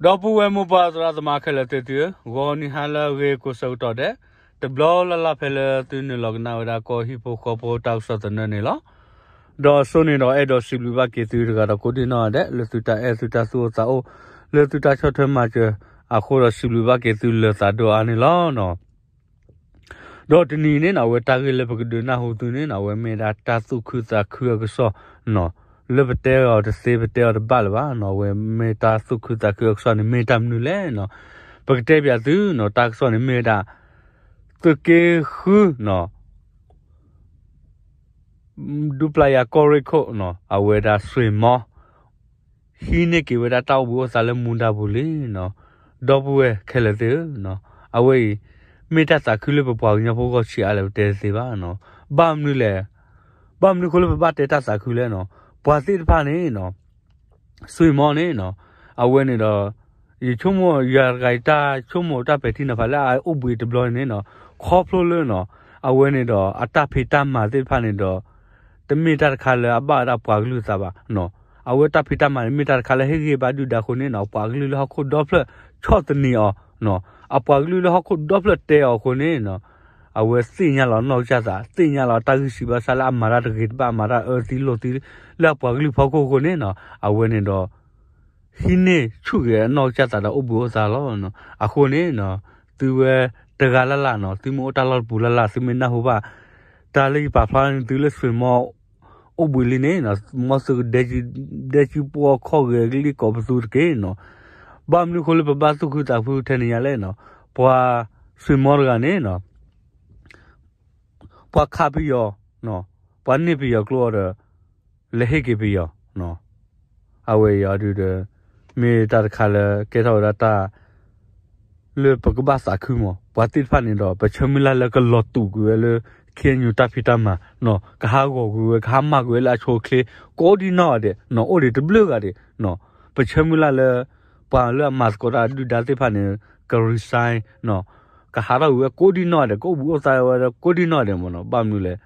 ဒီပုၢ်ဝဲၢ်မိၢ်ပၢ်သရၣ်သမါခဲလၢာ်သ့ၣ်သုဧၢ, ဂီၤနံၤဟါလၢအဂ့ၤကိးဆၢကတီၢ်ဒဲး, တဘျီလၢ်လၢ်ဖဲလၢသုနုာ်လီၤကနၣ်ဝဲဒၣ်ကီၢ်ဟံၣ်ဖိဃီဖိတၢ်ကစီၣ်သနၢၣ်န့ၣ်လီၤ. ဒီးအဆိန့ၣ်ဒီးအဲၣ်ဒိးစံးဘျုးဘၣ်က့ၤသုတဂၤဒီးကိးဒံၣ်နီၣ်ဒဲး လၢသုတၢ်အဲၣ်သုတၢ်သူၣ်အိၣ်သးအိၣ် လၢသုတၢ်ဆီၣ်ထွဲမၤစၢၤအဃိဒီးစံးဘျုးဘၣ်က့ၤသုလၢာ်သးဒိၣ်အါန့ၣ်လီၤ. ဒီးတနံၤအံၤန့ၣ်နီၣ် အဝဲတၢ်ဂ့ၢ်လၢပကဒုးနၢ်ဟူသုန့ၣ်နီၣ် အဝဲမ့ၢ်ဒၣ်တၢ်သူၣ်ခုသးခုအကစီၣ်နီၣ်, လၢပတဲအီၤတသ့ပတဲအီၤတဘၣ်လၢၤဘၣ်နီၣ်, အဝဲမ့ၢ်တၢ်သူၣ်ခုသးခုအကစီၣ်န့ၣ် မ့ၢ်တၢ်မနုၤလဲၣ်နီၣ်, ပကတဲပၠးသုနီၣ်, တၢ်ကစီၣ်န့ၣ်မ့ၢ်ဝဲဒၣ် သုးက့ဃုနီၣ် ဒူပျၢ်ယၤကီၢ်ရ့ၣ်ခိၣ်နီၣ် အဝဲဒၣ်စွ့ၤမီ ဟံးန့ၢ်က့ၤဝဲဒၣ်တၢ်အိၣ်ဘှံးအိၣ်သါလၢမူဒါပူၤလံနီၣ်, ဒီပုၢ်ဝဲၢ်ခဲလၢာ်သ့ၣ်ဧၢ, အဝဲအံၤ မ့ၢ်တၢ်သးခုလၢပပှၤကညီဖိဂီၢ်ဆံးအါလဲၣ်ပတဲတသ့ဘၣ်နီၣ်, ဘၣ်မနုၤလဲၣ်, ဘၣ်မနုၤအဃိလၢပဘၣ်တဲတၢ်သးခုလဲၣ်နီၣ်, ပှၤသ့ၣ်တဖၣ်န့ၣ်နီၣ် စွ့ၤမီန့ၣ်နီၣ်, အဝဲန့ၣ်ဒီး ယဆိကမိၣ်ယၤတဂၤအံၤတၢ်ဆိကမိၣ်တၢ်ပဲာ်ထံနီၤဖးလၢအအိၣ်ဘှံးတဘျီန့ၣ်နီၣ်, ခီဖျိလၢနီၣ် အဝဲန့ၣ်ဒီးအတၢ်ဖံးတၢ်မၤသ့ၣ်တဖၣ်န့ၣ်ဒီး တမ့ၢ်တၢ်တခါလၢအဘၣ်ဝဲဒၣ်ပှၤကလုာ်သးဘၣ်နီၣ်, အဝဲတၢ်ဖံးတၢ်မၤန့ၣ်မ့ၢ်တၢ်တခါလၢဟ့ၣ်ဂံၢ်ဘါဒုၣ်ဒါအဃိန့ၣ်နီၣ် ပှၤကလုာ်လၢဟီၣ်ခိၣ်ဒီဖျၢၣ်ဆီၣ်သနံးအီၤနီၣ်, အပှၤကလုာ်လၢဟီၣ်ခိၣ်ဒီဖျၢၣ်တဲအီၤအဃိန့ၣ်နီၣ် အဝဲသ့ၣ်ညါလီၤအနီၢ်ကစၢ်သး သ့ၣ်ညါလီၤအတၢ်ဂံၢ်စၢ်ဘါစၢ်လၢအမၤတၢ်တဂ့ၤတဘၣ် အမၤတၢ်အၢသံလိာ်သံ လၢအပှၤကလုာ်ဖီခိၣ်အဃိန့ၣ်နီၣ် အဝဲန့ၣ်ဒီး ဟံးန့ၢ်ဆူၣ်ဂဲၤအနီၢ်ကစၢ်သးဒီးအိၣ်ဘှံးအိၣ်သါလီၤ. အဃိန့ၣ်နီၣ် သုဝဲတဂၤလၢ်လၢ်နီၣ် သုမ့ၢ်အိၣ်တၢ်လီၢ်တပူၤလၢ်လၢ် သုမ့ၢ်နၢ်ဟူဘၣ် တၢ်လၢယပာ်ဖျါန့ၣ် သုလၢစွ့ၤမီ အိၣ်ဘှံးလံန့ၣ်နီၣ် မ်သုကဒဲကံပှီၢ်ခီၣ်ဂဲၤကလံၢ်ကိးပသူတက့ၢ်နီၣ်. ဘၣ်မနုၤအဃိလၢပဘၣ်သူၣ်ခုသးခုထဲန့ၣ်ညါလဲၣ်နီၣ်, ပှၤစွ့ၤမီတဂၤန့ၣ်နီၣ် ပှၤခးပယီၤ, ပှၤန့ၢ်ပယီၤကျိအီၤဒီး လဲၤဟ့ၣ်က့ၤပယီၤ, အဝဲအံၤအီၤဒုဒီး မ့ၢ်တၢ်တခါလၢကဲထီၣ်ဝဲဒၣ်တၢ် လၢပကဘၣ်သးခုမး ပှၤသ့ၣ်တဖၣ်န့ၣ်ဒီး ပဆၢမုၢ်လၢ်လၢကလီၤတူာ်ကွံာ်ဝဲလၢ ခ့ၣ်အဲၣ်ယူၣ် တၢ်ဖံးတၢ်မၤ, ကဟးဂီၤကွံာ်ဝဲ ကဟးမၢ်ကွံာ်ဝဲလၢအဆိအချ့ ကိးဒံနီၢ်ဂၤဒဲး, အိၣ်ဒံးတဘျုးဂၤဒဲး, ပဆၢမုၢ်လၢ်လၢ ပှၤလၢအမၤသကိးတၢ်ဒုၣ်ဒါသ့ၣ်တဖၣ်န့ၣ် က resign ကဟးထီၣ်ကွံာ်ဝဲကိးဒံနီၢ်ဂၤဒဲး ကအိၣ်ဘှံးအိၣ်သါဝဲဒီးကိးဒံနီၢ်ဂၤဒဲးမးနီၤ. ဘၣ်မနုၤလဲၣ်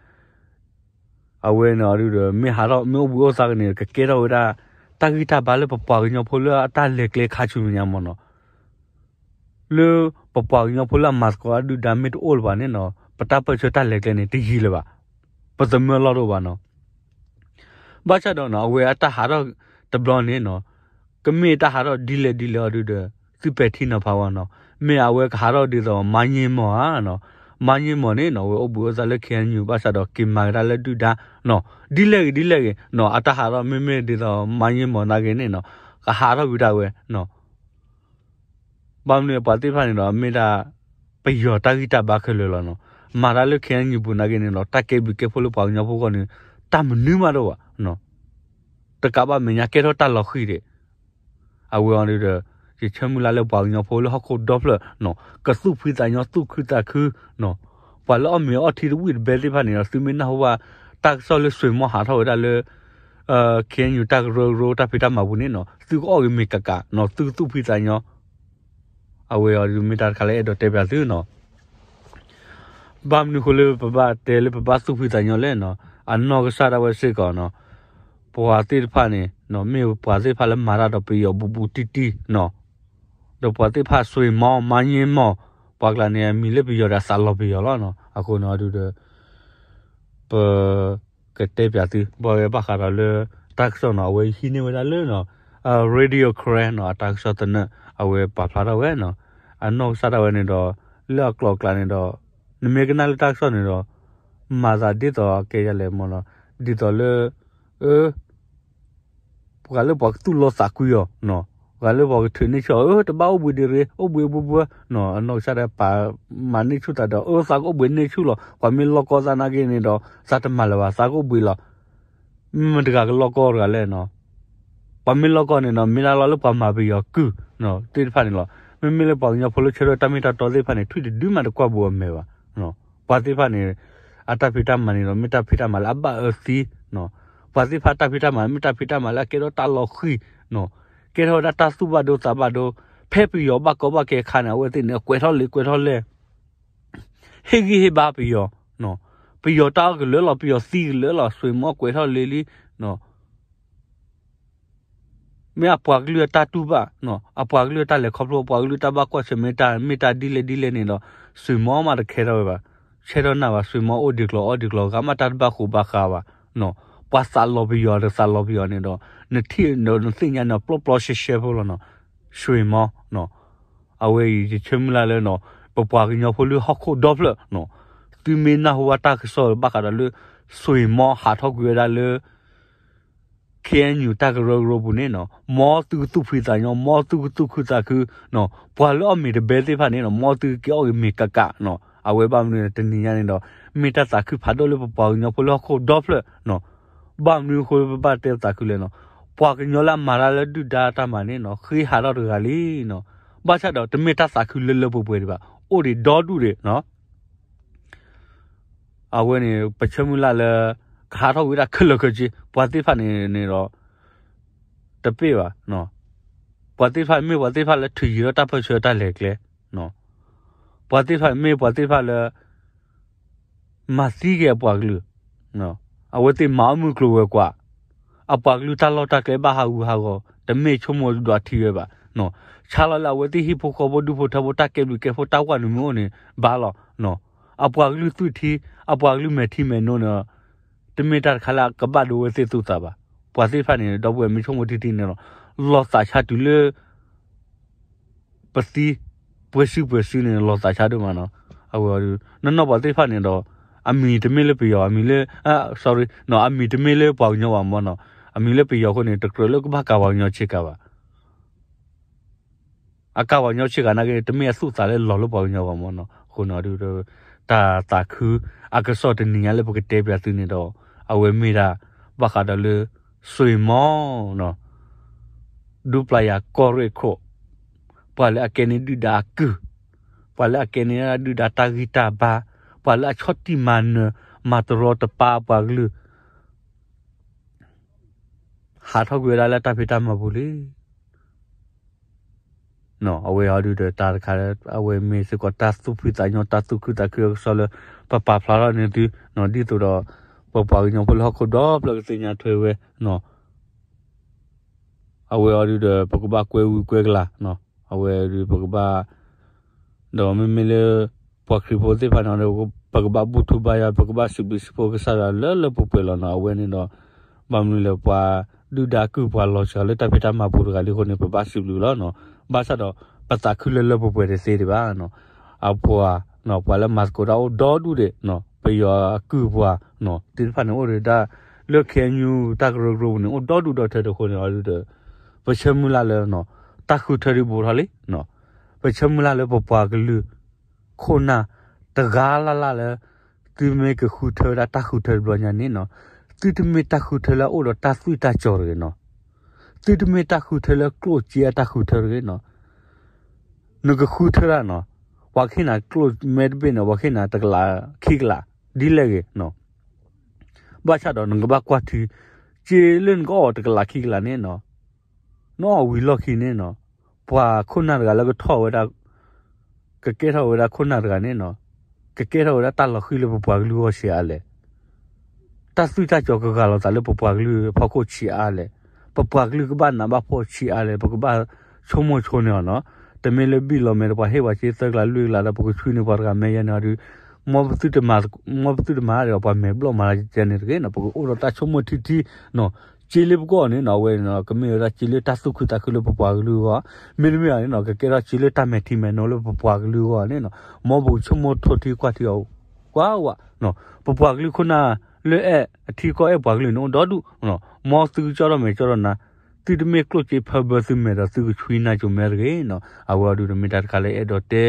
အဝဲန့ၣ်အီၤဒုဒီး မ့ၢ်ဟးထီၣ်မ့ၢ်အိၣ်ဘှံးအိၣ်သါကန့ၣ် ကကဲထီၣ်ဝဲဒၣ် တၢ်ဂံၢ်တၢ်ဘါလၢပပှၤကညီဖိလၢအတၢ်လဲၤကျဲခါဆူမဲာ်ညါမးနီၤ. လၢပပှၤကညီဖိလၢအမၤသကိးတၢ်ဒုၣ်ဒါမ့ၢ်တအိၣ်လၢၤဘၣ်န့ၣ်နီၤ ပတၢ်ပၢၢ်ဆၢတၢ်လဲၤကျဲန့ၣ် တယံာ်လၢၤဘၣ်. ပသမၢလီၢ်တအိၣ်ဘၣ်နီၤ. ဘၣ်ဆၣ်ဒီးနီၤ အဝဲအတၢ်ဟးထီၣ်တဘျီန့ၣ်နီၤ ကမ့ၢ်တၢ်ဟးထီၣ်ဒ်လဲၣ်ဒ်လဲၣ်အီၤဒုဒီး သုပဲာ်ထံနီၤဖးဝဲနီၤ. မ့ၢ်အဝဲကဟးထီၣ်ဒ်သိး မါယ့မီၢ်ဧါနီၤ. မါယ့မီၢ်န့ၣ်နီၤ အဝဲအိၣ်ဘှံးအိၣ်သါလၢ ခ့ၣ်အဲၣ်ယူၣ် ဘၣ်ဆၣ်ဒီးက့ၤမၤကဒါလၢဒုၣ်ဒါနီၤ. ဒ်လဲၣ်ဂ့ၤဒ်လဲၣ်ဂ့ၤနီၤ အတၢ်ဟးထီၣ်မ့မ့ၢ်ဒ်သိး မါယ့မီၢ်နာ်က့န့ၣ်နီၤ ကဟးထီၣ်ကွံာ်ဒၣ်ဝဲနီၤ. ဘၣ်မနုၤပှၤသ့ၣ်တဖၣ်န့ၣ်ဒီး မ့ၢ်ဒၣ်ပယီၤတၢ်ဂံၢ်တၢ်ဘါခဲလၢာ်လီၤနီၤ. မၤတၢ်လၢ ခ့ၣ်အဲၣ်ယူၣ် ပူၤနာ်က့န့ၣ်ဒီး တၢ်ကဲဘျုးကဲဖှိၣ်လၢပှၤကညီဖိအဂီၢ်န့ၣ် တၢ်မနုၤမးတအိၣ်ဘၣ်နီၤ. တကးဘၣ်မဲာ်ညါကဲထီၣ်တၢ်လီၤဃံၤဒံး အဝဲအီၤဒုဒီး ယဆၢမုၢ်လၢ်လၢပှၤကညီဖိလၢဟီၣ်ခိၣ်ဒီဖျၢၣ်နီၤ ကသူၣ်ဖှံသးညီသူၣ်ခုသးခု ပှၤလၢအီၣ်မ့ၤအီထံတဝံၣ်တဘဲသ့ၣ်တဖၣ်န့ၣ်ဒီး သုမ့ၢ်နၢ်ဟူဘၣ် တၢ်ကစီၣ်လၢစွ့ၤမီဟးထီၣ်ဝဲဒၣ်လၢ ခ့ၣ်အဲၣ်ယူၣ် တၢ်ကရၢကရိတၢ်ဖံးတၢ်မၤပူၤန့ၣ်နီၤ သုကအီၣ်ဂ့ၤမ့ၤကးကးနီၤ သုကသူၣ်ဖှံသးညီ အဝဲအီၤဒုမ့ၢ်တၢ်တခါလၢအဲၣ်ဒိးတဲပၠးသုနီၤ. ဘၣ်မနုၤအဃိလၢပဘၣ်တဲလၢပဘၣ်သူၣ်ဖှံသးညီလဲၣ်နီၤ အနီၢ်ကစၢ်ဒၣ်ဝဲစ့ၢ်ကီးနီၤ ပှၤသ့ၣ်တဖၣ်န့ၣ် မ့ၢ်ပှၤသ့ၣ်တဖၣ်လၢမၤတၢ်ဒီးပယီၤဘူးဘူးတံၢ်တံၢ်နီၤ ဒီးပှၤသ့ၣ်တဖၣ်စွ့ၤမီ မါယ့မီၢ် ပှၤကျါန့ၣ်အမံၤလၢပယီၤဒီးအသးလီၤပယီၤလီၤနီၤ အဃိန့ၣ်အီၤဒုဒီး ပကတဲပၠးသု ဘၣ်ဝဲဘၣ်ဃးဒီးလၢ တၢ်ကစီၣ်နီၤ အဝဲဟံးန့ၢ်ဝဲဒၣ်လၢ Radio Karen နီၤ အတၢ်ကစီၣ်သနၢၣ် အဝဲပာ်ဖျါထီၣ်ဝဲနီၤ အနီၢ်ကစၢ်ဒၣ်ဝဲန့ၣ်ဒီး လၢအကျိၤအကျဲန့ၣ်ဒီး နမ့ၢ်ကနၣ်လၢတၢ်ကစီၣ်န့ၣ်ဒီး မၤသးဒ်သိးကဲယလဲၣ်မ့ၢ်နီၤ ဒ်သိးလၢ အ ပှၤလၢပှၤကသူၣ်လီသးကွံအီၤနီၤ ပှၤလၢပှၤကထုးန့ၢ်ဆူၣ်အီၤ အၢ တဘၣ်အိၣ်ဘှံးဒံးရ့ အိၣ်ဘှံးအဘှီဘှီနီၤ အနီၢ်ကစၢ်ဒၣ်ပာ်မၤန့ၢ်ဆူၣ်သးဒီး အၢ သးကအိၣ်ဘှံးန့ၢ်ဆူၣ်လီၤ ပှၤမ့ၢ်လီၢ်ကီၢ်သးနာ်က့န့ၣ်ဒီး သးတမၤလၢၤဘၣ် သးကအိၣ်ဘှံးလီၤ မ့ၢ်မတဂၤကလီၢ်ကီၢ်တဂၤလဲၣ်နီၤ ပှၤမ့ၢ်လီၢ်ကီၢ်န့ၣ်နီၤ မ့ၢ်ဒၣ်လီၢ်လၢပှၤမၤပယီၤကုၢ်သ့ၣ်တဖၣ်န့ၣ်လီၤ မ့မ့ၢ်လၢပှၤကညီဖိလၢဆၢထၢၣ်တၢ်မ့ၢ်တၢ်တီသ့ၣ်တဖၣ်န့ၣ် ထွံၣ်တဒုမးတကွၢ်ဘူးအမဲာ်ဘၣ် ပှၤသ့ၣ်တဖၣ်န့ၣ် အတၢ်ဖံးတၢ်မၤန့ၣ်ဒီး မ့ၢ်တၢ်ဖံးတၢ်မၤလၢအဘၣ်အၢသံ ပှၤသ့ၣ်တဖၣ်တၢ်ဖံးတၢ်မၤ မ့ၢ်တၢ်ဖံးတၢ်မၤလၢအကဲထီၣ်တၢ်လီၤဃံၤ ကဲထီၣ်ဝဲဒၣ်တၢ်သူၣ်ဘၣ်ဒိသးဘၣ်ဒိ ဖဲပယီၤဘၣ်ကီဘၣ်ခဲအခါန့ၣ် အဝဲသ့ၣ်န့ၣ် အကွဲးထီၣ်လံကွဲးထီၣ်လဲၣ် ဟ့ၣ်ဂံၢ်ဟ့ၣ်ဘါပယီၤ ပယီၤတၢ်အီၣ်ကလၢာ်လီၤ ပယီၤသံကလၢာ်လီၤ စွ့ၤမီကွဲးထီၣ်လံလံ နီၤ ပ မ့ၢ်အပှၤကလုာ်အတၢ်တူၢ်ဘၣ်, အပှၤကလုာ်အတၢ်လဲၤခီဖျိ အပှၤကလုာ်တၢ်ဘၣ်ကွၢ်ဆၢၣ်မဲာ်တၢ် မ့ၢ်တၢ်ဒ်လဲၣ်ဒ်လဲၣ်န့ၣ်ဒီး စွ့ၤမီၤမးတခဲထီၣ်ဝဲဘၣ်, ဆဲးထီၣ်နၢ်ဘၣ် စွ့ၤမီၤအိၣ်ဒံးကျိၤအီၣ်ဒံးကျိၤ ဂၤမးတၢ်တဘၣ်ဃိးဘၣ်ဃးဘၣ်, ပှၤသးလီၤပယီၤတသးလီၤပယီၤန့ၣ်ဒီး နထံၣ်ဒီးနသ့ၣ်ညါန့ၣ် ပျီပျီရှဲရှဲဖိလီၤနီၤ, စွ့ၤမီၤ အဝဲအံၤယဆၢမုၢ်လၢ်လၢနီၤ ပပှၤကညီဖိလၢဟီၣ်ခိၣ်ဒီဖျၢၣ်နီၤ, သုမ့ၢ်နၢ်ဟူဘၣ်တၢ်ကစီၣ်ဘၣ်ဃးဒီးလၢ စွ့ၤမီၤဟးထီၣ်ကွံာ်ဝဲဒၣ်လၢ ခ့ၣ်အဲၣ်ယူၣ် တၢ်ကရၢကရိပူၤန့ၣ်နီၤ, မ်သုကသူၣ်ဖှံသးညီ မ်သုကသူၣ်ခုသးခုနီၤ, ပှၤလၢအီၣ်မ့ၤတဘဲသ့ၣ်တဖၣ်န့ၣ်နီၤ မ်သုကက့ၤအီၣ်ဂ့ၤမ့ၤကးကးနီၤ, အဝဲဘၣ်မနုၤတနံၤညါန့ၣ်ဒီး မ့ၢ်တၢ်သးခုဖးဒိၣ်လၢပပှၤကညီဖိလၢဟီၣ်ခိၣ်ဒီဖျၢၣ်နီၤ, ဘၣ်မနုၤအဃိလၢပဘၣ်တဲသးခုလဲၣ်နီၤ, ပှၤကညီလၢအမၤတၢ်လၢဒုၣ်ဒါတၢ်မၤန့ၣ်နီၤ ဃ့ဟးထီၣ်တဂၤလံနီၤ, ဘၣ်ဆၣ်ဒီးတမ့ၢ်တၢ်သးခုလၢလၢပှဲၤပှဲၤဒံးဘၣ်, အိၣ်ဒံးဒီဒူၣ်ဒံးနီၤ အဝဲန့ၣ် ပဆၢမုၢ်လၢ်လၢ ကဟးထီၣ်ကွံာ်ဝဲဒၣ်ခဲလၢာ်ခဲဆ့ ပှၤသ့ၣ်တဖၣ်န့ၣ်န့ၣ်ဒီး တပ့ၢ်ဘၣ်, ပှၤသ့ၣ်တဖၣ်မ့ၢ်ပှၤသ့ၣ်တဖၣ်လၢထုးယံၤထီၣ်တၢ်ပၢၢ်ဆၢတၢ်လဲၤကျဲ, ပှၤသ့ၣ်တဖၣ်မ့ၢ်ပှၤသ့ၣ်တဖၣ်လၢ မၤသံက့ၤအပှၤကလုာ်, အဝဲသ့ၣ်မၤအီၣ်မုၢ်ကျိၤဝဲၤကွာ်, အပှၤကလုာ်တၢ်လီၢ်တၢ်ကျဲဘၣ်ဟးဂူာ်ဟးဂီၤ တမ့ၢ်ဆိကမိၣ်ဒွးထံဝဲဘၣ်, ဆါလီၤလၢအဝဲသ့ၣ်ဟံၣ်ဖိဃီဖိဒူဖိထၢဖိတၢ်ကဲဘျုးကဲဖှိၣ်တၢ်ကွၢ်နုာ်မ့ၢ်အိၣ်န့ၣ် ဘၣ်လီၤ, အပှၤကလုာ်သွံၣ်ထံ အပှၤကလုာ်မဲာ်ထံမဲာ်နိန့ၣ် တမ့ၢ်တၢ်တခါလၢအကဘၣ်ဒိဝဲသ့ၣ်သူၣ်သးဘၣ်, ပှၤသ့ၣ်တဖၣ်န့ၣ် ဒီပုၢ်ဝဲၢ်မ့ၢ်ဆိကမိၣ်ထံထံန့ၣ်လီၤ, လီၤသးဆါတုၤလၢ ပသံ ပှဲၤစုပှဲၤစုန့ၣ် လီၤသးဆါဒိၣ်မးနီၤ, အဝဲအီၤဒုး နီၢ်နီၢ်ပှၤသ့ၣ်တဖၣ်န့ၣ်ဒီး အမံၤတမ့ၢ်လၢပယီၤ အမံၤလၢ sorry နီၤ အမံၤတမ့ၢ်လၢပှၤကညီဘၣ်မ့ၢ်နီၤ, အမံၤလၢပယီၤအဃိန့ၣ် တကြၢးလၢကဘၣ်ကးပှၤကညီဆ့ကၤဘၣ် အကးပှၤကညီဆ့ကၤနာ်က့ တမ့ၢ်အသူၣ်သးလၢလီၤလၢပှၤကညီဘၣ်မ့ၢ်နီၤ, အဃိန့ၣ်ဒီး တၢ်သးခုအကစီၣ်တနံၤညါလၢပကတဲပၠးသုန့ၣ်ဒီး အဝဲမ့ၢ်ဒၣ် ဘၣ်ဃးဒီးလၢ စွ့ၤမီၤနီၤ ဒူပျၤယၤကီၢ်ရ့ၣ်ခိၣ်, ပှၤလၢအကဲန့ၢ်ဒုၣ်ဒါအကုၢ်, ပှၤလၢအကဲန့ၢ်ဒုၣ်ဒါတၢ်ဂံၢ်တၢ်ဘါ, ပှၤလၢအဆီၣ်တံၢ်မၤနၢၤ မၤတရီတပါအပှၤကလုာ် ဟးထီၣ်ကွံာ်ဝဲဒၣ်လၢတၢ်ဖံးတၢ်မၤပူၤလံ. အဝဲအီၤဒုးဒီးတၢ်တခါလၢ အဝဲမ့ၢ်စ့ၢ်ကီးတၢ်သူၣ်ဖှံသးညီ တၢ်သူၣ်ခုသးခုအကစီၣ်လၢ ပပာ်ဖျါထီၣ်န့ၢ်သု ဒ်သိးဒီး ပပှၤကညီဖိလၢဟီၣ်ခိၣ်ဒီဖျၢၣ်ကသ့ၣ်ညါထွဲဝဲ အဝဲအီၤဒုးဒီး ပကဘၣ်ကွဲဝံၤကွဲကလၤ, အဝဲဒုးပကဘၣ် ဒီးမ့မ့ၢ်လၢ ပှၤခရံာ်ဖိသ့ၣ်တဖၣ်န့ၣ် ပကဘၣ်ဘူၣ်ထီၣ်ဘါယွၤ ပကဘၣ်စံးဘျုးစံးဖှိၣ်ကစၢ်ယွၤလၢလၢပှဲၤပှဲၤလီၤနီၤ. အဝဲန့ၣ်ဒီး ဘၣ်မနုၤလဲၣ် ပှၤဒုၣ်ဒါကုၢ်ပှၤလီၤစှၤလၢတၢ်ဖံးတၢ်မၤပူၤတဂၤလံအဃိန့ၣ် ပဘၣ်စံးဘျုးလီၤနီၤ. ဘၣ်ဆၣ်ဒီး ပသးခုလၢလၢပှဲၤပှဲၤတသ့ဒံးဘၣ်. အပှၤ ပှၤလၢမၤသကိးတၢ်အိၣ်ဒီဒူၣ်ဒံး ပယီၤအကုၢ်ပှၤ သ့ၣ်တဖၣ်န့ၣ် အိၣ်ဒံးဒၣ် လၢ ခ့ၣ်အဲၣ်ယူၣ် တၢ်ကရၢကရိပူၤန့ၣ် အိၣ်ဒီဒူၣ်ဒီထၢဒံးအဃိန့ၣ်ဒီး ပဆၢမုၢ်လၢ်လၢ တၢ်ဃုထၢဒုးဘူးထီၣ်လံ. ပဆၢမုၢ်လၢ်လၢပပှၤကလုာ် ခိၣ်နၢ် တဂၤလၢ်လၢ်လၢ သုမ့ၢ်ကဃုထၢဝဲဒၣ်တၢ်ဃုထၢတဘျီညါန့ၣ်နီၤ, သုတမ့ၢ်တၢ်ဃုထၢလၢအအိၣ်ဒီးတၢ်သွံၣ်တၢ်စီၤတဂ့ၤနီၤ, သုတမ့ၢ်တၢ်ဃုထၢလၢကျိၣ်စ့အတၢ်ဃုထၢတဂ့ၤနီၤ, နကဃုထၢတၢ်နီၤ, ပှၤကဟ့ၣ်နၤကျိၣ်မဲတဘ့ၣ်န့ၣ် ပှၤကဟ့ၣ်နၤတကလးခံကလး ဒ်လဲၣ်ဂ့ၤနီၤ, ဘၣ်ဆၣ်ဒီးနကဘၣ်ကွၢ်ထံ စ့လၢနကအီၣ်တကလးခံကလးန့ၣ်နီၤ နအီၣ်ဝံၤလီၢ်ခံန့ၣ်နီၤ, ပှၤခိၣ်နၢ်တဂၤလၢကထီၣ်ဝဲဒၣ် ကကဲထီၣ်ဝဲဒၣ်ခိၣ်နၢ်တဂၤန့ၣ်နီၤ, ကကဲထီၣ်ဝဲဒၣ်တၢ်လီၤဃံၤလၢပပှၤကလုာ်အဂီၢ်ဆံးအါလဲၣ်. တၢ်သွံၣ်တၢ်စီၤကဂၤလီၤသးလၢပပှၤကလုာ်အဖီခိၣ်ဆံးအါလဲၣ်. ပပှၤကလုာ်ကဘၣ်နးဘၣ်ဖှီၣ်ဆံးအါလဲၣ်. ပကဘၣ်ဆိကမိၣ်ဆိန့ၢ်အီၤနီၤ. တမ့ၢ်လၢဘံၣ်လီၤမဲာ်ဒီး ပှၤဟ့ၣ်ပှၤစ့သၢကလးလွံၢ်ကလးဒီး ပကဆှံန့ၢ်ပှၤတဂၤမဲာ်ယဲန့ၣ်အီၤဒုး မ်ပသုတမၤ မ်ပသုတမၤဒီး ပှၤမဲာ်ဘျီၣ်မၤလၢယဲန့ၣ်တဂ့ၤနီၤ. ပကအိၣ်ဒီးတၢ်ဆိကမိၣ်ထံထံနီၤ. စ့လၢပကအီၣ်န့ၣ်နီၤ အဝဲန့ၣ်နီၤ ကမ့ၢ်ဝဲဒၣ်စ့လၢတၢ်သူၣ်ခုသးခုလၢပပှၤကလုာ်အဂီၢ်, မ့တမ့ၢ်ဘၣ်န့ၣ်နီၤ ကကဲထီၣ်စ့လၢတၢ်မဲာ်ထံမဲာ်နိလၢပပှၤကလုာ်အဂီၢ်န့ၣ်နီၤ. မ်ပကဆိကမိၣ်ထိၣ်ထံကွၢ်ထံအီၤ ကွၢ်ဝဲနီၤ. ပပှၤကလုာ်ခိၣ်နၢ်လၢအဲၣ်အထံကီၢ်အဲၣ်ပှၤကလုာ်န့ၣ်အိၣ်ဒီဒူၣ်နီၤ. မ်သုကကၠီဒီးမဲာ်ကၠီဒီးနၤ, သုတမ့ၢ်ကျိၣ်စ့ဖၢဘၢသုမဲာ်ဒီးသုကဆှံနါစိၤမဲာ်တဂ့ၤနီၤ. အဝဲအီၤဒုးတမ့ၢ်တၢ်တခါလၢအဲၣ်ဒိးတ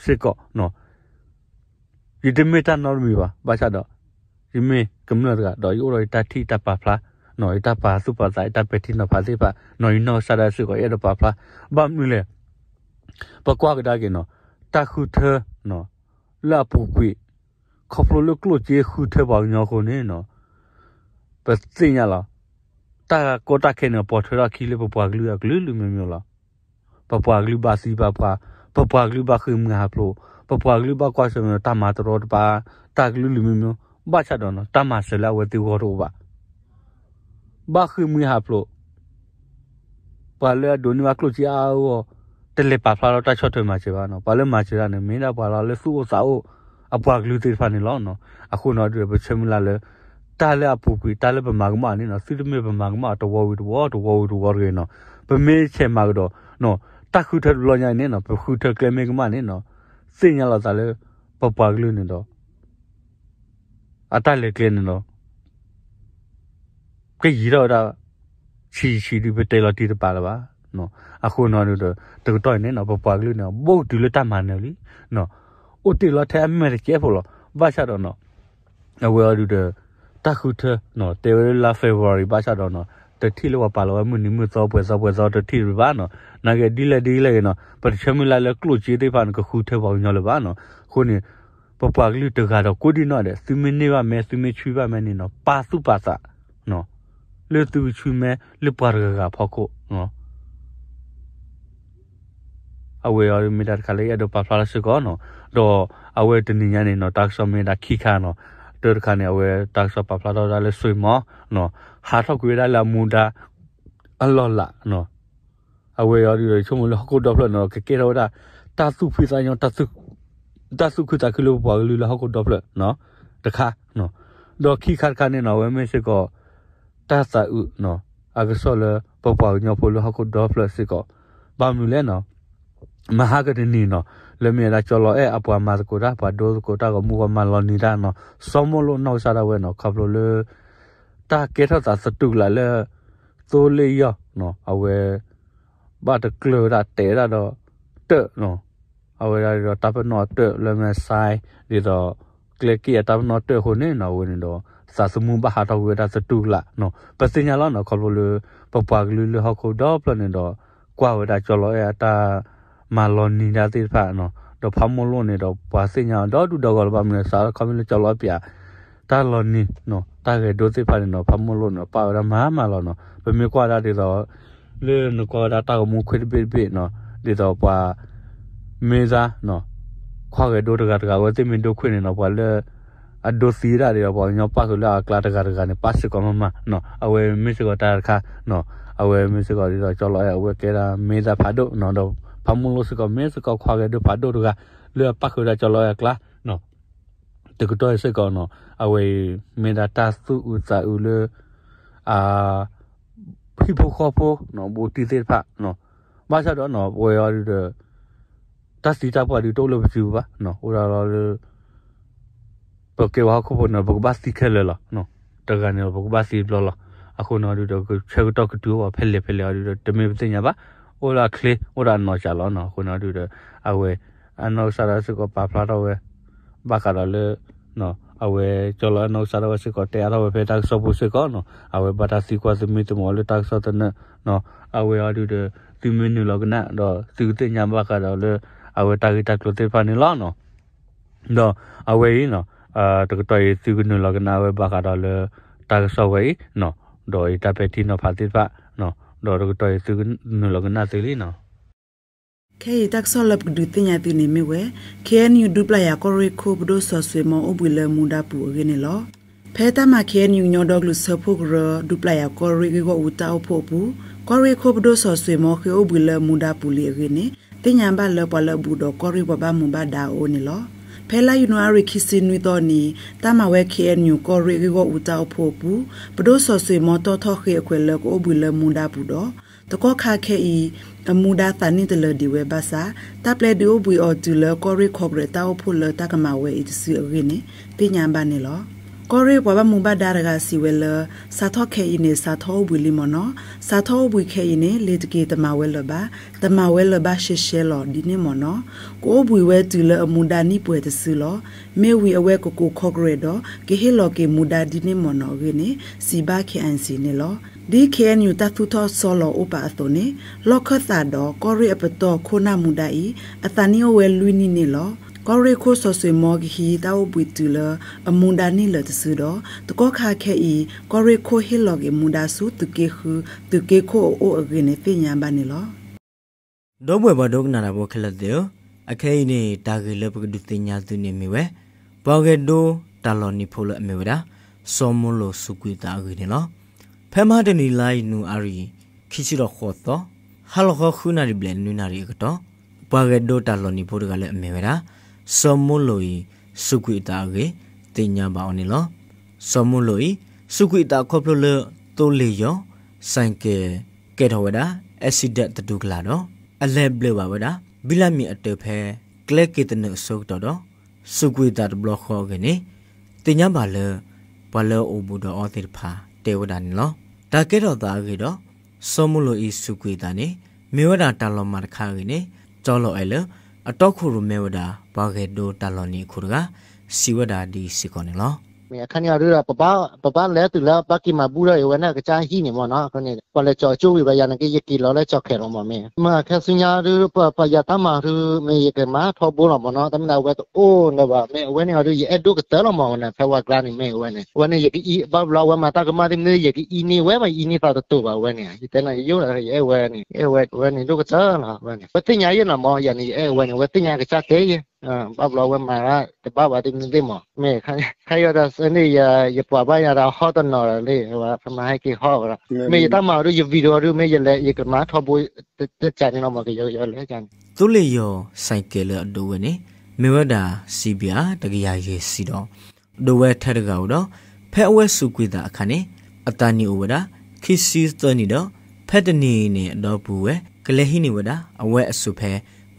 ဲစ့ၢ်ကီးနီၤ. ယတမ့ၢ်တၢ်နီတမံၤဘၣ်. ဘၣ်ဆၣ်ဒီး ယမ့ၢ်ကမျၢၢ်တဂၤ ဒီးယအိၣ်ဒီးယတၢ်ထံၣ်တၢ်ပာ်ဖျါ, ယတၢ်ပာ်သူၣ်ပာ်သး ယတၢ်ပဲာ်ထံနီၤဖးသ့ၣ်တဖၣ်, ယနီၢ်ကစၢ်ဒၣ်စ့ၢ်ကီး ယအဲၣ်ဒိးပာ်ဖျါ. ဘၣ်မနုၤလဲၣ်, ပကွၢ်ကဒါက့ၤနီၤ, တၢ်ဃုထၢ လၢအပူၤကွံာ်, ခီဖျိလၢကျိၣ်စ့ဃုထၢပှၤကညီအဃိန့ၣ်နီၤ, ပသ့ၣ်ညါလီၤ. တၢ်ကီတၢ်ခဲန့ၣ် ပိာ်ထွဲထီၣ်ခံလၢပပှၤကလုာ်အကလုာ်လုာ်မံၤမံၤလီၤ. ပပှၤကလုာ်ဘၣ်သံဘၣ်ပှၢ်, ပပှၤကလုာ်ဘၣ်ဃ့ၢ်မှံဟးဖျိး, ပပှၤကလုာ်ဘၣ်ကွၢ်ဆၢၣ်မဲာ်တၢ်မၤတရီတပါ, တၢ်ကလုာ်လုာ်မံၤမံၤ, ဘၣ်ဆၣ်ဒီးနီၤ တၢ်မၤစၢၤလၢအဝဲသ့ၣ်ဂီၢ်တအိၣ်ဘၣ်. ဘၣ်ဃ့ၢ်မှံဟးဖျိး, ပှၤလၢအဒိးန့ၢ်ဘၣ်ကျိၣ်စ့အါအါဂီၢ်ဂီၢ် တလဲၤပာ်ဖျါထီၣ်တၢ်ဆီၣ်ထွဲမၤစၢၤဘၣ်နီၤ. ပှၤလၢမၤစၢၤတၢ်န့ၣ် မ့ၢ်ဒၣ်ပှၤလီၤလၢသူၣ်အိၣ်သးအိၣ် အပှၤကလုာ်သ့ၣ်တဖၣ်န့ၣ်လီၤ. အဃိနီၤဒုးဒီး ပဆၢမုၢ်လၢ်လၢ တၢ်လၢအပူၤကွံာ် တၢ်လၢပမၤကမၣ်န့ၣ်နီၤ သုတမ့ၢ်ပမၤကမၣ်အီၤတဝီဝံၤတဝီ တဝီဝံၤတဝီတဂ့ၤနီၤ. ပမ့ၢ်ဆဲးမၤကဒီး တၢ်ဃုထၢတဘျီညါအံၤန့ၣ်နီၤ ပဃုထၢကျဲမ့ၢ်ကမၣ်န့ၣ်နီၤ သ့ၣ်ညါလီၤသးလၢ ပပှၤကလုာ်န့ၣ်ဒီး အတၢ်လဲၤကျဲန့ၣ်ဒီး ကယံာ်ထီၣ်ဝဲဒၣ် ဆံးဆံးဒုး ပတဲလီၤတံၢ်တပၤလၢၤဘၣ်. အဃိနီၤဒုးဒီး တကတီၢ်အံၤန့ၣ်နီၤ ပပှၤကလုာ်န့ၣ် ဘူးတုၤလၢတၢ်မၤနၢၤလံ အိၣ်တ့ၢ်လီၤထဲအမဲာ်တကဲဖိလီၤ. ဘၣ်ဆၣ်ဒီးနီၤ အဝဲအီၤဒုးဒီး တၢ်ဃုထၢနီၤ တဲဝဲလၢလါ February ဘၣ်ဆၣ်ဒီးနီၤ တထံၣ်လၢပှၤပာ်လီၤဝဲမုၢ်နံၤမုၢ်သီ ပှဲၤသီပှဲၤသီ တထံၣ်တဘၣ်နီၤ. နာ်က့ဒ်လဲၣ်ဒ်လဲၣ်ဂ့ၤနီၤ ပတဆၢမုၢ်လၢ်လၢကျိၣ်စ့သ့ၣ်တဖၣ်န့ၣ် ကဃုထၢပှၤကညီလၢၤဘၣ်နီၤ. အဃိန့ၣ် ပပှၤကလုာ်တဂၤဒီးကိးဒံနီၢ်ဒဲး သုမ့ၢ်န့ၢ်ဘၣ်မဲ သုမ့ၢ်ဆှံဘၣ်မဲန့ၣ်နီၤ ပာ်သူၣ်ပာ်သး လၢသုကဆှံမဲလၢပှၤတဂၤဂၤအဖီခိၣ် အဝဲအံၤမ့ၢ်တၢ်တခါလၢယအဲၣ်ဒိးပာ်ဖျါထီၣ်စ့ၢ်ကီးနီၤ. ဒီးအဝဲတနံၤညါန့ၣ်နီၤ တၢ်ကစီၣ်မ့ၢ်ဒၣ်ခံခါနီၤ. တၢတခါန့ၣ် အဝဲတၢ်ကစီၣ်ပာ်ဖျါထီၣ်ဝဲဒၣ်လၢ စွ့ၣ်မီ နီၤ ဟးထီၣ်ကွံာ်ဝဲဒၣ်လၢအမူဒါ အလီၢ်လၤနီၤ. အဝဲအံၤဒုးဒီး ဆိကမိၣ်လၢဟီၣ်ခိၣ်ဒီဖျၢၣ်န့ၣ်ဒီး ကကဲထီၣ်ဝဲဒၣ် တၢ်သူၣ်ဖှံသးညီ တၢ်သူၣ်ခုသးခုလၢပပှၤကလုာ်လၢဟီၣ်ခိၣ်ဒီဖျၢၣ်နီၤ တခါနီၤ. ဒီးခံခါတခါန့ၣ်နီၤ အဝဲမ့ၢ်စ့ၢ်ကီး တၢ်သးအုးနီၤ အကစီၣ်လၢပပှၤကညီဖိလၢဟီၣ်ခိၣ်ဒီဖျၢၣ်စ့ၢ်ကီး ဘၣ်မနုၤလဲၣ်နီၤ မဟါကတနံၤနီၤ လၢမ့ၢ်ဝဲဒၣ်ကၠီလီၤအဲၣ်အပှၤမၤသကိးတၢ် ပှၤဒိသကိးတၢ်ဂီၤမူ ပှၤမၤလီၤနံၤတၢ်နီၤ စီၤမိၢ်လိၣ်နီၢ်ကစၢ်ဒၣ်ဝဲနီၤ ခီဖျိလၢ တၢ်ကဲထီၣ်သးသတူၢ်ကလာ်လၢ သိလ့ၣ်ယီၢ်နီၤ အဝဲ ဘၣ်တကျၢၤဝဲဒၣ်တဲာ်ဝဲဒၣ်ဒီး တၢၣ်နီၤ အဝဲဒၣ်ဒီးတၢ်ပနီၣ်အတၢၣ်လၢမဲာ်ဆှဲ ဒ်သိး ကျဲက့ၣ်အတၢ်ပနီၣ်တၢၣ်အဃိန့ၣ်နီၤ အဝဲန့ၣ်ဒီး သးသမူဘၣ်ဟးထီၣ်ကွံာ်ဝဲဒၣ်သတူၢ်ကလာ်နီၤ ပသ့ၣ်ညါလီၤနီၤ ခီဖျိလၢ ပပှၤကလုာ်လၢဟီၣ်ခိၣ်ဒီဖျၢၣ်န့ၣ်ဒီး ကွၢ်ဝဲဒၣ်ကၠီလီၤအဲၣ်အတၢ်မၤလီၤနံၤတၢ်သ့ၣ်တဖၣ်နီၤ ဒီးဖးမိၢ်လိၣ်န့ၣ်ဒီး ပှၤသ့ၣ်ညါအီၤဒီဒူၣ်ဒီဂီၢ်လၢၤဘၣ်မနုၤသးလၢခီမ့ၢ်လၢကၠီလီၤအဲၣ်ပၠး တၢ်လီၤနံၤနီၤ တၢ်ဂဲၤဒိသ့ၣ်တဖၣ်န့ၣ်နီၤ ဖးမိၢ်လိၣ်န့ၣ် ပာ်ဝဲဒၣ်မၤမၤလီၤနီၤ ပမ့ၢ်ကွၢ်ဒၣ်ဒ်သိး လၢနကွၢ်ဝဲဒၣ်တၢ်ဂီၤမူခွ့တဘ့ၣ်တဘ့ၣ်နီၤ ဒ်သိးပှၤ မ့ၢ်သးနီၤ ခွါဂဲၤဒိတဂၤတဂၤ အဝဲသ့ၣ်မ့ၢ်ဒိခွ့န့ၣ်နီၤ ပှၤလၢ အဒိသံဒၣ်ဒ်ဒီး ပှၤကညီပၣ်ဃုာ်လၢအကျါတဂၤတဂၤန့ၣ် ပၣ်စ့ၢ်ကီးမးမးနီၤ အဝဲမ့ၢ်စ့ၢ်ကီးတၢ်တခါနီၤ အဝဲမ့ၢ်စ့ၢ်ကီးဒ်သိးကၠီလီၤအဲၣ် အဝဲကဲဒၣ်မ့ၢ်သးဖးဒိၣ်နီၤ ဒီးဖးမိၢ်လိၣ်စ့ၢ်ကီး မ့ၢ်စ့ၢ်ကီးခွါဂဲၤဒိဖးဒိၣ်တဂၤ လၢအပၣ်ဃုာ်ဝဲဒၣ်ကၠီလီၤအဲၣ်အကျါနီၤ တကတီၢ်အံၤစ့ၢ်ကီးနီၤ အဝဲအံၤ မ့ၢ်ဒၣ်တၢ်သူၣ်အုးသးအုးလၢ အ ဟံၣ်ဖိဃီဖိနီၤ ဘူးတံၢ်သ့ၣ်တဖၣ်နီၤ ဘၣ်ဆၣ်ဒီးနီၤ ပဝဲအံၤဒုးဒီး တၢ်သံတၢ်ပှၢ်ဒုးတအိၣ်လၢပစုပူၤဘၣ်နီၤ အိၣ်ဒၣ်လီၤလၢ ပကဲပှၤဟီၣ်ခိၣ်ဖိန့ၣ် ပကဘၣ်သံခဲလၢာ်လီၤနီၤ တဂၤန့ၣ်ဒီး ပကဘၣ်သံတဘျီလီၤ အဃိနီၤဒုးဒီး ဆၢကတီၢ်ကတုၤအိၣ်ဘၣ်ဖဲလဲၣ်ဖဲလဲၣ်အံၤဒုးဒီး တမ့ၢ်ပသ့ၣ်ညါဘၣ် အိၣ်ဒၣ်ချ့ အိၣ်ဒၣ်နီၢ်စၢ်လီၤနီၤ အဃိနီၤဒုးဒီး အဝဲ အနီၢ်ကစၢ်ဒၣ်ဝဲစ့ၢ်ကီးပာ်ဖျါထီၣ်ဝဲ ဘၣ်ဃးဒီးလၢ အဝဲ ကၠီလီၤအဲၣ်နီၢ်ကစၢ်ဒၣ်ဝဲစ့ၢ်ကီး တဲအါထီၣ်ဝဲဖဲတၢ်ကစီၣ်ပူၤစ့ၢ်ကီးနီၤ အဝဲဘၣ်တၢ်သံကွၢ်သမံသမိးလၢတၢ်ကစီၣ်သနၢၣ်နီၤ အဝဲအံၤဒုးဒီး သုမ့ၢ်နုာ်လီၤကနၣ်ဒီး သုကသ့ၣ်ညါဘၣ်ဃးဒီးလၢ အဝဲတၢ်ဂ့ၢ်တၢ်ကျိၤသ့ၣ်တဖၣ်န့ၣ်လီၤနီၤ ဒီးအဝဲအံၤနီၤ တကတီၢ်အံၤသုကနုာ်လီၤကနၣ်ဝဲဘၣ်ဃးဒီးလၢ တၢ်ကစီၣ်ဝဲအံၤနီၤ ဒီးယတၢ်ပဲာ်ထံနီၤဖးသ့ၣ်တဖၣ်နီၤ ဒီးတကတီၢ်အံၤသုကနုာ်လီၤကနၣ်သ့လံနီၤ ခဲအံၤတၢ်ကစီၣ်လၢပကဒုးသ့ၣ်ညါသုန့ၣ်မ့ၢ်ဝဲ ခ့ၣ်အဲၣ်ယူၣ် ဒူပျၢ်ယၤကီၢ်ရ့ၣ်ခိၣ် ပဒိၣ်စီၤစွ့ၣ်မီ အိၣ်ဘှံးလၢမူဒါပူၤအဂ့ၢ်န့ၣ်လီၤ. ဖဲတၢ်မၤ ခ့ၣ်အဲၣ်ယူၣ် ကညီဒီကလုာ်စၢဖှိၣ်ကရၢ ဒူပျၢ်ယၤကီၢ်ရ့ၣ်ဂ့ၢ်ဂီၢ်အူတၢ်အိၣ်ဖှိၣ်အပူၤ ကီၢ်ရ့ၣ်ခိၣ်ပဒိၣ်စီၤစွ့ၣ်မီ ဃ့အိၣ်ဘှံးလၢမူဒါပူၤလံအဂ့ၢ်န့ၣ် သ့ၣ်ညါဘၣ်လၢပှၤလၢအဘူးဒီးကီၢ်ရ့ၣ်ပှၤဘၣ်မူဘၣ်ဒါအအိၣ်န့ၣ်လီၤ. ဖဲလါယနူၤအါရံၤခံဆံနွံသီန့ၣ် တၢ်မၤဝဲ ခ့ၣ်အဲၣ်ယူၣ် ကီၢ်ရ့ၣ်ဂ့ၢ်ဂီၢ်အူတၢ်အိၣ်ဖှိၣ်အပူၤ ပဒိၣ်စီၤစွ့ၣ်မီတီၣ်ထီၣ်ဃ့အခွဲးလၢကအိၣ်ဘှံးလၢမူဒါပူၤဒီး တကီၢ်ခါခဲအံၤ အမူဒါသးနံၣ်တလၢာ်ဒံးဝဲဘၣ်ဆၣ် တၢ်ပျဲဒုးအိၣ်ဘှံးအီၤတုၤလၢကီၢ်ရ့ၣ် Congress တၢ်အိၣ်ဖှိၣ်လၢတၢ်ကမၤဝဲအံၤတစုအဂ့ၢ်န့ၣ် သ့ၣ်ညါဘၣ်န့ၣ်လီၤ. ကီၢ်ရ့ၣ်ပှၤဘၣ်မူဘၣ်ဒါတဂၤစံးဝဲလၢ စးထီၣ်ခဲအံၤန့ၣ် စးထီၣ်အိၣ်ဘှံးလံမ့ၢ်နီၤ, စးထီၣ်အိၣ်ဘှံးခဲအံၤန့ၣ် လ့ၤတက့ၤတမၤဝဲလၢၤဘၣ်, တမၤဝဲလၢၤဘၣ်ရှဲရှဲလီၤဒ်န့ၣ်မ့ၢ်နီၤ, ကအိၣ်ဘှံးဝဲတုၤလၢအမူဒါနံၣ်ပှဲၤတစုလီၤ. မ့ၢ်ဝံၤအဝဲကကိး Congress ဒီး ကဟ့ၣ်လီၤက့ၤမူဒါဒ်န့ၣ်မ့ၢ်နီၤအဂ့ၢ်န့ၣ် စံးဘၣ် KNC န့ၣ်လီၤ. ဒ် ခ့ၣ်အဲၣ်ယူၣ် တၢ်သူၣ်ထီၣ်ဆီလီၤအိၣ်ပာ်အသိးန့ၣ် လီၢ်ခၢၣ်သးဒီး ကီၢ်ရ့ၣ်အပတီၢ်ခိၣ်နၢ်မူဒါအံၤ အသးနံၣ်အိၣ်ဝဲလွံၢ်နံၣ်န့ၣ်လီၤ. ကီၢ်ရ့ၣ်ခိၣ်စီၤစွ့ၣ်မီကဟံးတၢ်အိၣ်ဘှံးတုၤလၢ အမူဒါနံၣ်လၢာ်တစုဒီး တကီၢ်ခါခဲအံၤ ကီၢ်ရ့ၣ်ခိၣ်ဟ့ၣ်လီၤက့ၤမူဒါဆူသုးက့ဃု သုးက့ခိၣ်အအိၣ်အဂ့ၢ်န့ၣ် သ့ၣ်ညါဘၣ်န့ၣ်လီၤ. ဒီပုၢ်ဝဲၢ်ပှၤဒိကနၣ်တၢ်ဖိခဲလၢာ်သ့ၣ်ဧၢ, အခဲအံၤန့ၣ် တၢ်ဂ့ၢ်လၢပကဒုးသ့ၣ်ညါသုန့ၣ်မ့ၢ်ဝဲ ပှၤဂဲၤဒိတၢ်လီၤနံၤဖိလၢအမ့ၢ်ဝဲဒၣ် စီၤမိၢ်လိၣ်စူးကွံာ်သးအဂ့ၢ်န့ၣ်လီၤ. ဖဲမဟါတနံၤလါယနူၤအါရံၤ ခံဆံဒီးဃိးသီ ဟါလီၤခီဃုနၣ်ရံၣ်ဘျဲၣ်နွံနၣ်ရံၣ်အကတီၢ် ပှၤဂဲၤဒိတၢ်လီၤနံၤဖိတဂၤလၢအမ့ၢ်ဝဲဒၣ် စီၤမိလိာ်အံၤ စူးကွံာ်အသးအဂ့ၢ် သ့ၣ်ညါဘၣ်အီၤန့ၣ်လီၤ. စီၤမိလိာ်အံၤ စူးကွံာ်အသးခီဖျိလၢ သိလ့ၣ်ယီၤ စဲၣ်ကဲၣ် ကဲထီၣ်ဝဲဒၣ် accident တဒူၣ်ကလာ်ဒီး အလဲၤဘျၢဘၣ်ဝဲဒၣ် ဘံလၣ်မ့ၣ်အတၢၢ်ဖဲ ကျဲက့ၤသနၢၣ်အဆိကတီၢ်ဒီး စူးကွံာ်အသးတဘျီဃီအဂ့ၢ်န့ၣ် သ့ၣ်ညါဘၣ်လၢ ပှၤလၢအအိၣ်ဘူးဒီးအီၤသ့ၣ်တဖၣ်တဲဝဲဒၣ်န့ၣ်လီၤ. တၢ်ကဲထီၣ်သးအဂ့ၢ်ဒီး စီၤမိလိာ်အံၤစူးကွံာ်အသးန့ၣ် မ့ၢ်ဝဲဒၣ်တၢ်လီၤမၢ်တခါအဂ့ၢ်န့ၣ် ကၠီလီၤအဲၣ်လၢ အတီခိၣ်ရိၣ်မဲဝဲဒၣ် ပှၤဂဲၤဒိတၢ်လီၤနံၤအခိၣ်တဂၤ စံးဝဲဒၣ်ဒ်အံၤစ့ၢ်ကီးန့ၣ်လီၤ. မ့ၢ်အခါန့ၣ်အီၤဒုဒီး ပဘၣ်လဲၤတုၤလၢဘၣ်က့ၤမၤဘူၣ်ထီၣ်အံၤဝဲန့ၣ် ကစၢ်ဟံၣ်န့ၣ်မ့ၢ်နီၤ, အဃိန့ၣ် ပှၤလဲၤကၠီၤကၠိဝံၤဘၣ်ယၤန့ၣ်က့ ယက့ၤလီၤလၢကၠီၤခဲၣ်လီၤမ့ၢ်မ့ၢ်, မ့ၢ်ခဲဆူညါဒု ပယၤတၢ်မၤဒု မ့ၢ်ယကမၤထီဘိလီၤမ့ၢ်နီၤ, တမ့ၢ်ဒၣ်အဝဲတအိၣ်လၢၤဘၣ်, မ့ၢ်အဝဲန့ၣ်အီၤဒု ယအဲၣ်ဒိၣ်ကတၢၢ်လီၤမ့ၢ်ဝဲန့ၣ်, ဖဲဝၤကျါန့ၣ်မ့ၢ်အဝဲန့ၣ်, အဝဲန့ၣ် ယကအံ ဘၣ်ဘျီအဝဲမၤတၢ်ကမၣ်သ့ၣ်မနုၤ ယကအံန့ၢ်ဝဲဘၣ် ယအံန့ၢ်သးတတိာ်ဘၣ်အဝဲန့ၣ်, ယတဲန့ၣ် ယယိၣ်ဒီး ယအဲၣ်ဝဲန့ၣ် အဝဲန့ၣ်ဒိၣ်ကတၢၢ်လီၤ, အဝဲန့ၣ် အဝဲသ့ၣ်ညါယဲနီၤမ့ၢ် ယၤန့ၣ် ယအဲၣ်ဝဲန့ၣ် အဝဲသ့ၣ်ညါကစၢ်တဲယဲ ဘၣ်ဘျီဝဲမၤတဘၣ်ဘၣ်သ့ၣ်မနုၤသ့ၣ်မး, မ့ၢ်ခါအံၤဒီးစ့ၢ်န့ၣ် ယပှၤဘၣ်ယၤဒီးဟီၣ်တနီၤဒီးလံ, ဖဲမဟဲက့ၤဟီၣ်ဝဲဒီး, မ့ၢ်ယတၢ်မၤအီၤဒု ယvideoဒု မ့ၢ်ယလဲၤ ယကမၤထီဘိ တကးန့ၣ်လီၤမး ကယီကယီလဲၤကန့ၣ်, သိလ့ၣ်ယီၤ စဲၣ်ကဲၣ်လၢအဒိးဝဲန့ၣ် မ့ၢ်ဝဲဒၣ် စံးဘံၣ်အါ တကယၤယဲၢ်ဆံဒီး ဒိးဝဲထဲတဂၤဧိၤဒီး ဖဲအဝဲစူးကွံာ်သးအခါန့ၣ် အသးနံၣ်အိၣ်ဝဲဒၣ် ခံဆံသၢနံၣ်ဒီး ဖဲတနံၤအံၤန့ၣ်အဒီပုၢ်ဝဲၢ် ကလဲၤဟံးန့ၢ်ဝဲဒၣ် အဝဲအစိၣ်ဖဲ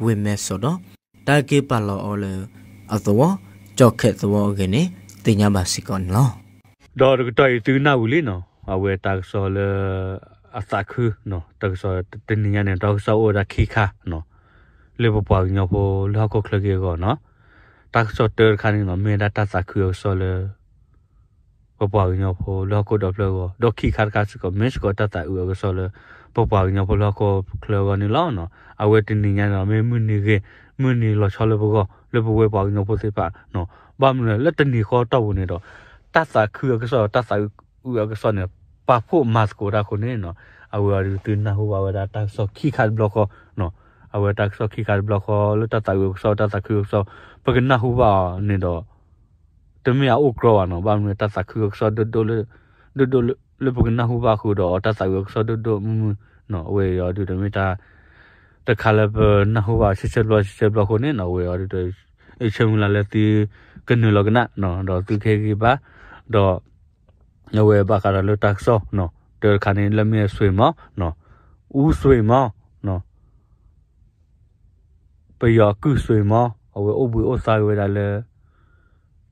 ဝ့ၢ်မဲၢ်စီၣ်ဒီး တၢ်က့ၤပာ်လီၤအီၤလၢအသဝီ ကၠီၣ်ခဲၣ်သဝီအဂ့ၢ်န့ၣ် သ့ၣ်ညါဘၣ်စ့ၢ်ကီးန့ၣ်လီၤ. ဒီးတကတီၢ်အံၤသုကနၣ်ဝံၤလံနီၤ, အဝဲတၢ်ကစီၣ်လၢ အသးခု, တၢ်ကစီၣ်တနံၤညါန့ၣ် တၢ်ကစီၣ်အိၣ်ဝဲဒၣ်ခံခါ, လၢပပှၤကညီဖိလၢဟီၣ်ခိၣ်ချၢက့ၤအဂီၢ်နီၤ, တၢ်ကစီၣ်တၢတခါန့ၣ်နီၤ မ့ၢ်ဝဲဒၣ်တၢ်သးခုအကစီၣ်လၢ ပပှၤကညီဖိလၢဟီၣ်ခိၣ်ဒီဖျၢၣ်အဂီၢ်, ဒီးခံခါတခါစ့ၢ်ကီး မ့ၢ်စ့ၢ်ကီးတၢ်သးအုးအကစီၣ်လၢ ပပှၤကညီဖိလၢဟီၣ်ခိၣ်ချၢအဂီၢ်န့ၣ်လီၤ. အဝဲတနံၤညါန့ၣ်ဒီး မ့ၢ်မုၢ်နံၤဂ့ၤ မုၢ်နံၤလီၤဆီလၢပဂီၢ် လၢပဝဲပှၤကညီဖိသ့ၣ်တဖၣ်, ဘၣ်မနုၤလဲၣ် လၢတနံၤဃီတီၢ်ပူၤန့ၣ်ဒီး တၢ်သးခုအကစီၣ် တၢ်သးအုးအကစီၣ်န့ၣ် ပာ်ဖှိၣ်မၤသကိးတၢ်အဃိန့ၣ်နီၤ, အဝဲအီၤဒုးသုနၢ်ဟူဘၣ်ဝဲဒၣ်တၢ်ကစီၣ်ခံခါတဘျီဃီ, အဝဲတၢ်ကစီၣ်ခံခါတဘျီဃီ လၢတၢ်သးအုးအကစီၣ် တၢ်သးခုအကစီၣ် ပကနၢ်ဟူဘၣ်အီၤန့ၣ်ဒီး တမ့ၢ်အအိၣ်ကြီဘၣ်နီၤ, ဘၣ်မနုၤတၢ်သးခုအကစီၣ်ဒိၣ်ဒိၣ်လၢ ဒိၣ်ဒိၣ်လၢ လၢပကနၢ်ဟူဘၣ်အဃိဒီး တၢ်သးအုးအကစီၣ်ဒိၣ်ဒိၣ်မုၢ်မုၢ်နီၤ, အဝဲအီၤဒုးဒီးမ့ၢ်တၢ် တခါလၢပနၢ်ဟူဘၣ်ဆၢဆၢဘျီဆၢဆၢဘျီအဃိန့ၣ်နီၤ, အဝဲအီၤဒုးဒီး ယဆၢမုၢ်လၢ်လၢသုကနုာ်လီၤကနၣ်နီၤ, ဒီးသုကဟ့ၣ်ဂံၢ်ဘါ, ဒီး အဝဲဘၣ်ဃးဒီးလၢတၢ်ကစီၣ်နီၤ, တၢတခါန့ၣ် လၢမ့ၢ်အစွ့ၣ်မီၤနီၤ, အူစွ့ၣ်မီၤနီၤ ပယီၤအကုၢ်စွ့ၣ်မီၤ အဝဲအိၣ်ဘှံးအိၣ်သါက့ၤဝဲဒၣ်လၢ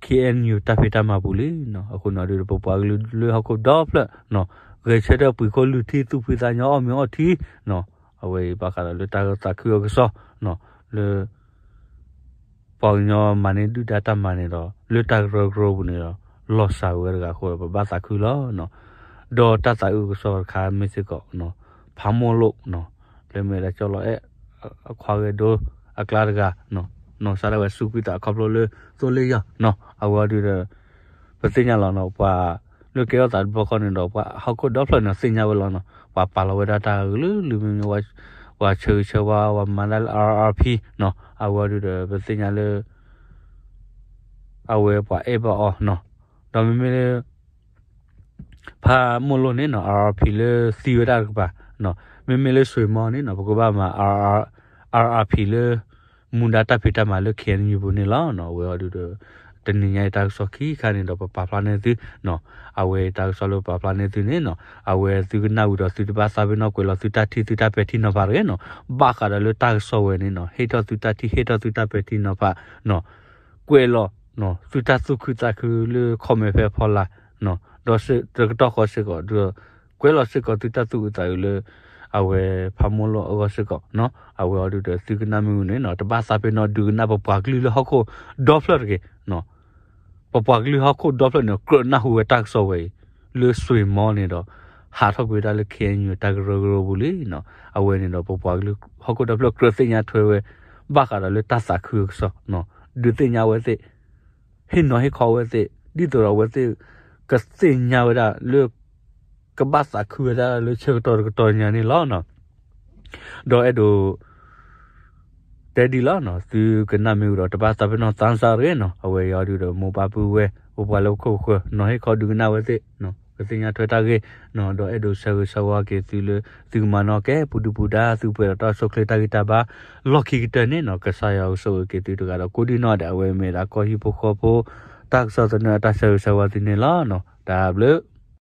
ခ့ၣ်အဲၣ်ယူၣ် တၢ်ဖံးတၢ်မၤပူၤလံနီၤ, အဃိန့ၣ်ဒုးဒီး ပပှၤကလုာ်လၢဟီၣ်ခိၣ်ဒီဖျၢၣ်နီၤ, ဂဲၤဆၢထၢၣ်ပှ့ၤခိၣ်လုၢ်ထံ သူၣ်ဖှံသးညီအီၣ်မ့ၤအီထံနီၤ, အဝဲအံၤဘၣ်ဃးဒီးလၢတၢ်သးခုအကစီၣ်နီၤ, လၢ ပှၤကညီမၤန့ၢ်ဒုၣ်ဒါတၢ်မၤန့ၣ်ဒီး လၢတၢ်ကရၢကရိပူၤန့ၣ်ဒီး လီၤစၢ်ဝဲတဂၤအဃိဒီး ပဘၣ်သးခုလီၤနီၤ, ဒီးတၢ်သးအုးအကစီၣ်တခါမ့ၢ်စ့ၢ်ကီးနီၤ, ဖးမိၢ်လိၣ်နီၤ, လၢမ့ၢ်ဝဲဒၣ်ကၠီလီၤအဲၣ် အခွါဂဲၤဒိအကျါတဂၤနီၤ, နီၢ်စါဒၣ်ဝဲစူးကွံာ်သးခီဖျိလၢ သိလ့ၣ်ယီၤနီၤ, အဝဲအီၤဒုးဒီး ပသ့ၣ်ညါလီၤနီၤ, ပှၤလၢကဲထီၣ်သးတဘျီဃီန့ၣ်ဒီး ပှၤဟီၣ်ခိၣ်ဒီဖျၢၣ်န့ၣ်သ့ၣ်ညါဝဲလီၤနီၤ, ပှၤပာ်လီၤဝဲဒၣ်တၢ်ကလုာ်ကလုာ် မ့မ့ၢ် ပှၤဆၢဂ့ၤဆၢဝါ ပှၤမၤတၢ်လၢ အါအါဖံနီၤ, အဝဲအီၤဒုးဒီး ပသ့ၣ်ညါလၢ အဝဲပှၤအဲၣ်ဘၣ်အီၤနီၤ, ဒီးမ့မ့ၢ်လၢ ဖးမိၢ်လိၣ်န့ၣ်နီၤ အါအါဖံလၢသံဝဲဒၣ်တကပၤနီၤ, မ့မ့ၢ်လၢစွ့ၣ်မီၤန့ၣ်နီၤ ပကဘၣ်မၤ အါအါဖံလၢ မူဒါတၢ်ဖံးတၢ်မၤလၢ ခ့ၣ်အဲၣ်ယူၣ် ပူၤန့ၣ်လီၤနီၤ, အဝဲအီၤဒုးဒီး တနံၤညါအံၤတၢ်ကစီၣ်ခံခါန့ၣ်ဒီး ပပာ်ဖျါန့ၢ်သုနီၤ, အဝဲတၢ်ကစီၣ်လၢပပာ်ဖျါန့ၢ်သုန့ၣ်နီၤ အဝဲသုကနၣ်ဝံၤဒီး သုတဘၣ်သးပ့ၤနီၣ် ကွဲးလီၤသုတၢ်ထံၣ်သုတၢ်ပဲာ်ထံနီၤဖးတဂ့ၤနီၤ, ဘၣ်ဃးဒီးလၢတၢ်ကစီၣ်ဝဲန့ၣ်နီၤ ဟ့ၣ်ထီၣ်သုတၢ်ထံၣ် ဟ့ၣ်ထီၣ်သုတၢ်ပဲာ်ထံနီၤဖးနီၤ ကွဲးလီၤ သုတၢ်သူၣ်ခုသးခုလၢ comment ဖဲအဖီလာ်နီၤ, ဒီးတကတီၢ်ဃီစ့ၢ်ကီး ကွဲးလီၤစ့ၢ်ကီးသုတၢ်သူၣ်အုးသးအုးလၢ အဝဲဖးမိၢ်လိၣ်အဂီၢ်စ့ၢ်ကီးနီၤ, အဝဲအီၤဒုးဒီးသုကနၣ်မ့ၢ်ဝံၤန့ၣ်နီၤ တဘၣ်သးပ့ၤနီၣ်ဒုးကနၣ်ပပှၤကလုာ်လၢဟီၣ်ခိၣ်ဒီဖျၢၣ်တဂ့ၤနီၤ, ပပှၤကလုာ်ဟီၣ်ခိၣ်ဒီဖျၢၣ်န့ၣ် ကြၢးနၢ်ဟူဝဲတၢ်ကစီၣ်ဝဲအံၤ လၢစွ့ၣ်မီၤန့ၣ်ဒီး ဟးထီၣ်ကွံာ်ဝဲဒၣ်လၢ ခ့ၣ်အဲၣ်ယူၣ် တၢ်ကရၢကရိပူၤလံနီၤ, အဝဲန့ၣ်ဒီး ပပှၤကလုာ်ဟီၣ်ခိၣ်ဒီဖျၢၣ်ကြၢးသ့ၣ်ညါထွဲဝဲ ဘၣ်ဃးဒီးလၢတၢ်သးခုအကစီၣ်နီၤ, ဒုးသ့ၣ်ညါဝဲသ့ၣ် ဟ့ၣ်နီၤဟ့ၣ်ခီဝဲသ့ၣ် ဒ်သိးဒီးအဝဲသ့ၣ် ကသ့ၣ်ညါဝဲဒၣ်လၢ ကဘၣ်သးခုဝဲဒၣ်လၢဆၢကတီၢ်တကတီၢ်ညါန့ၣ်လီၤနီၤ, ဒီးအဲၣ်ဒိး တဲဒ်လီၤနီၤ သုကနၣ်မ့ၢ်ဝံၤဒီး တဘၣ်သးပ့ၤနီၣ်သးစၢ်တဂ့ၤနီၤ, အဝဲအံၤအီၤဒုးဒီး မိၢ်ပၢ်ပုၢ်ဝဲၢ် ပပှၤလၢပခိၣ်ပဃၢၤ နီၤဟ့ၣ်ခီဒုးကနၣ်ဝဲသ့ၣ်နီၤ ကသ့ၣ်ညါထွဲတၢ်ဂ့ၢ်နီၤ ဒီးအဲၣ်ဒိးဆၢဂ့ၤဆၢဝါက့ၤသုလၢ သုကမၤနီၣ်ကဲ ပူၤဒုၣ်ပူၤဒါ သုပှဲၤဒီးတၢ်အိၣ်ဆူၣ်အိၣ်ချ့တၢ်ဂံၢ်တၢ်ဘါ လီၢ်ခံကတၢၢ်န့ၣ်နီၤ ကစၢ်ယွၤကဆိၣ်ဂ့ၤက့ၤသုတဂၤဒီးကိးဒံနီၢ်ဒဲး အဝဲမ့ၢ်ဒၣ်ကီၢ်ဟံၣ်ဖိဃီဖိ တၢ်ကစီၣ်သနၢၣ်အတၢ်ဆၢဂ့ၤဆၢဝါသုန့ၣ်လီၤ. တၢ်ဘျုး